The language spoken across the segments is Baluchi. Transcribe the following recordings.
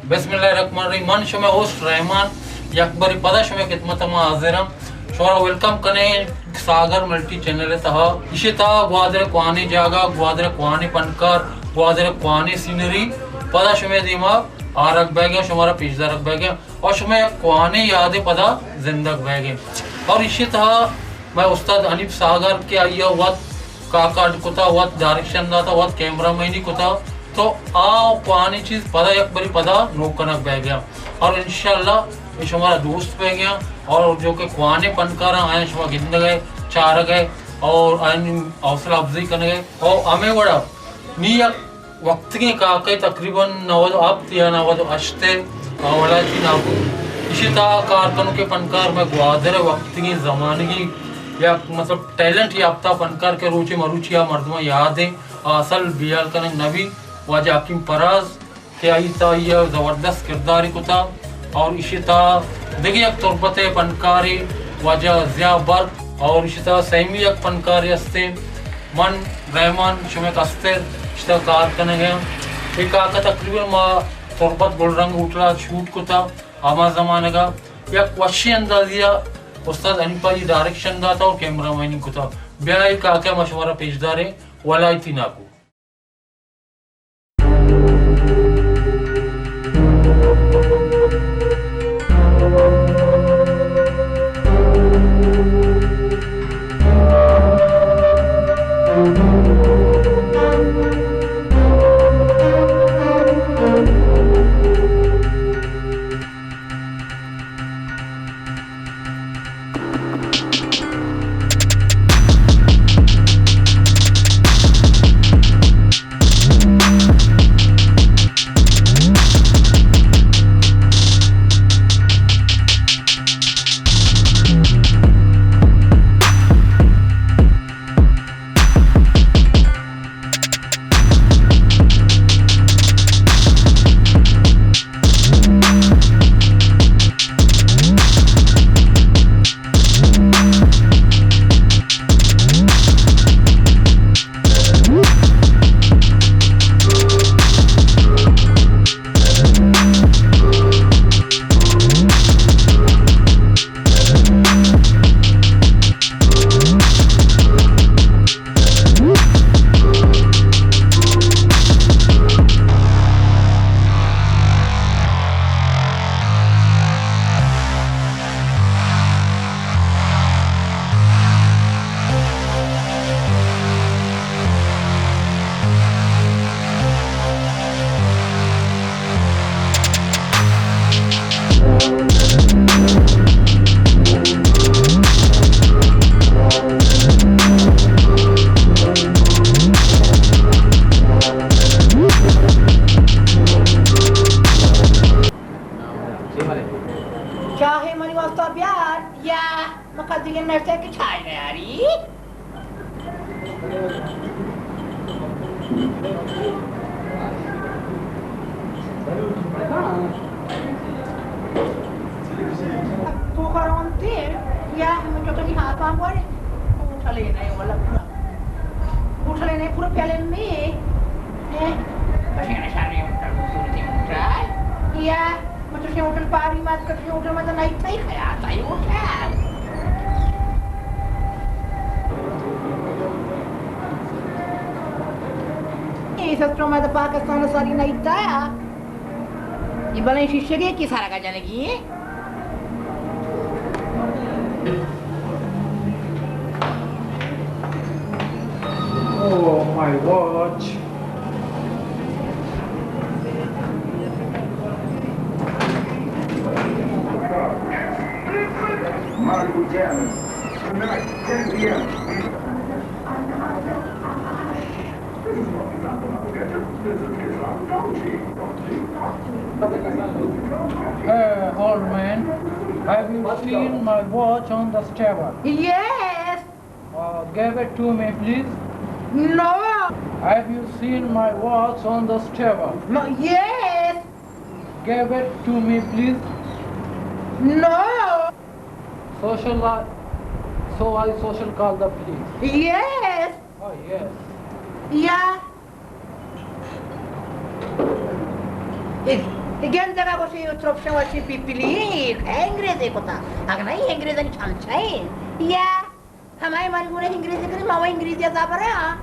بسم اللہ الرحمن الرحیم۔ من شمئے ہوسٹ رحمان، یک بری پدا شمئے خدمت ما حاضر ہم۔ شمارا ویلکم کنے ساگر ملٹی چینل تہا۔ ایشی تہا گوادر کوانی جاگہ، گوادر کوانی پنکار، گوادر کوانی سینری پدا شمئے دیما آرگ بیگے، شمارا پیش دارگ بیگے۔ اور شمئے یک کوانی یاد پدا زندگ بیگے۔ اور ایشی تہا مئے استاد حنیف ساگر کہ آئی ء وت کاکاڈ کتا، وت ڈائریکشن داتا، وت کیمرہ مینی کتا، تو آ کوانی چیز پدا یک بری پدا نوک کنگ بیگے۔ اور انشاءاللہ اے شمارا دوست بیگے۔ اور جو کہ کوانی پنکار آئیں شما گندگے، چارگے اور آئین حوصلہ افزائی کنگے۔ اور ہمیں وڑا نی یک وقتگیں کاکے تقریباً نود و ہفت یا نود و ہشت ء، آ، ولایتی ناکو۔ ایشی تہا کار کنوکیں پنکار مئے گوادر ء وقتگیں زمانگی یک مطلب ٹیلنٹ یافتہ پنکار کہ روچے مروچی آ مردماں یاد ایں، آ اصل بیال کنگ نبی، واجہ حکیم پراز کہ آئی تہا آئی ء زبردست کردارے کتا۔ اور ایشی تہا دگہ یک تربت ء پنکارے واجہ ضیاء برق، اور ایشی تہا سیمی یک پنکارے ہستیں من رحمان شمئے کستر، ایشی تہا کار کنگ ء۔ اے کاکا تقریباً ما تربت گل رنگ ہوٹل ء شوٹ کتا، ہما زمانگ ء یک وشیں اندازے ء استاد حنیفہ جی ڈائریکشن داتا اور کیمرہ میننگ کتا۔ بیا اے کاکا ما شمارا پیش داریں ولایتی ناکو۔ چاہے منی واسطہ بیار یا مکدی کے نشتے کہ چائے نیاری۔ تو کرونتے یا ہم جو کبھی ہاتھ آن بڑے، اٹھلے نہیں والا پورا۔ اٹھلے نہیں پورا پیالے میں۔ ہیں؟ پشیانہ شارے اٹھل، خوبصورتی اٹھل۔ یا مطلب، چشیں ہوٹل پاری مات کر، چشیں ہوٹل مات نہ اتنا ہی خیال تھا، یہ ہوٹل۔ یہ سسٹم مات پاکستان ساری نہ اتنا ہے۔ یہ بلے شیشے کے کی سارا کا جانے کی ہے؟ Oh, my watch. Mario Jam. Tonight, ten p.m. Hey, old man, have you seen my watch on the table? Yes. Uh, give it to me, please. No. Have you seen my watch on the table? No. Yes. Give it to me, please. No. Social, uh, so I social call the police. Yes. Oh, yes. Yeah. Hey, گندگا گوشی، او ترپشن وشی پیپلی، اے انگریزی کتا۔ اگہ نہ، اے انگریزانی چمچہ ایں۔ یا، ہمائی من گونا انگریزی کنی، ما وہ انگریزی زبرا۔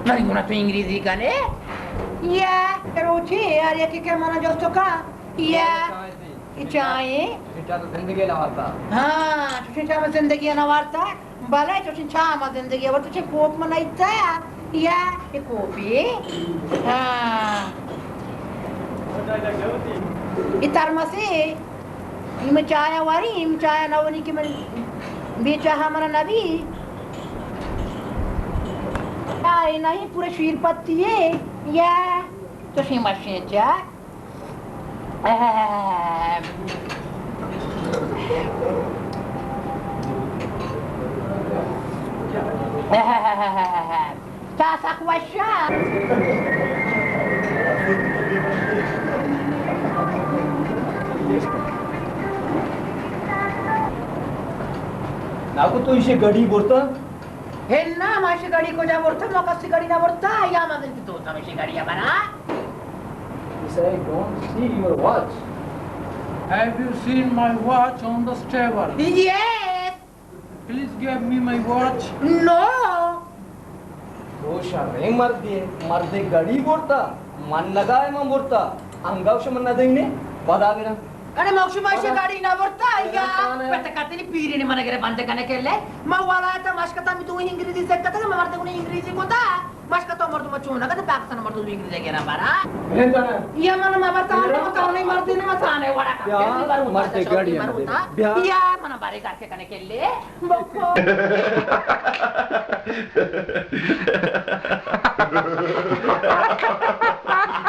من گونا تو انگریزی کنے؟ یا، روچی، یار، یکی کہ منا جستو کا؟ یا، اے چائے؟ چاہ تو زندگی نہ وارتا۔ ہاں، چوشیں چاہ من زندگی نہ وارتا۔ بلے چوشیں چاہ من زندگی وارتا، چوشیں کوپ من نیتا۔ یا، اے کوپی؟ ہاں۔ اے ترمسی؟ اے من چایا واری، اے من چایا نہ وری کہ من بے چاہا منا نبی۔ آ، اے نہیں پورا شیر پتی ہے۔ یا، چوشیں مشیں چاہ۔ چاہ سک وشا۔ ناکو تو ایشی گڑی برتا؟ ہنا، ما ایشی گڑی کجا برتا؟ ما کسی گڑی نہ برتا۔ یا ما زندگی تو ہمیشی گڑی برا۔ He said, "I don't see your watch." Have you seen my watch on the table? Yes. Please give me my watch. No. تو شریں مردے، مردے گڑی برتا، من نگائے من برتا، انگا شما ندینے، پدا گرا۔ اڑے ما شما ایشی گڑی نہ برتا، یا پتہ کتنی پیری نے من گرے بند کنے کے لے۔ ما والا تا مشکتا می تو انگریزی سکتا، ما مردے کو انگریزی کو تا۔ مشکا تو مردم چون اگہ پاکستان مردم انگریزی گرا بارا۔ بلے تو نا۔ یا من ما برتا، ما تو نہیں مردی نے، ما تانے وڑا کا۔ یا، بلے بارو مردے تا، گاڑی بارو ہے نا۔ تا۔ بیا۔ یا من بارے گھر کے کنے کے لے۔ بکو۔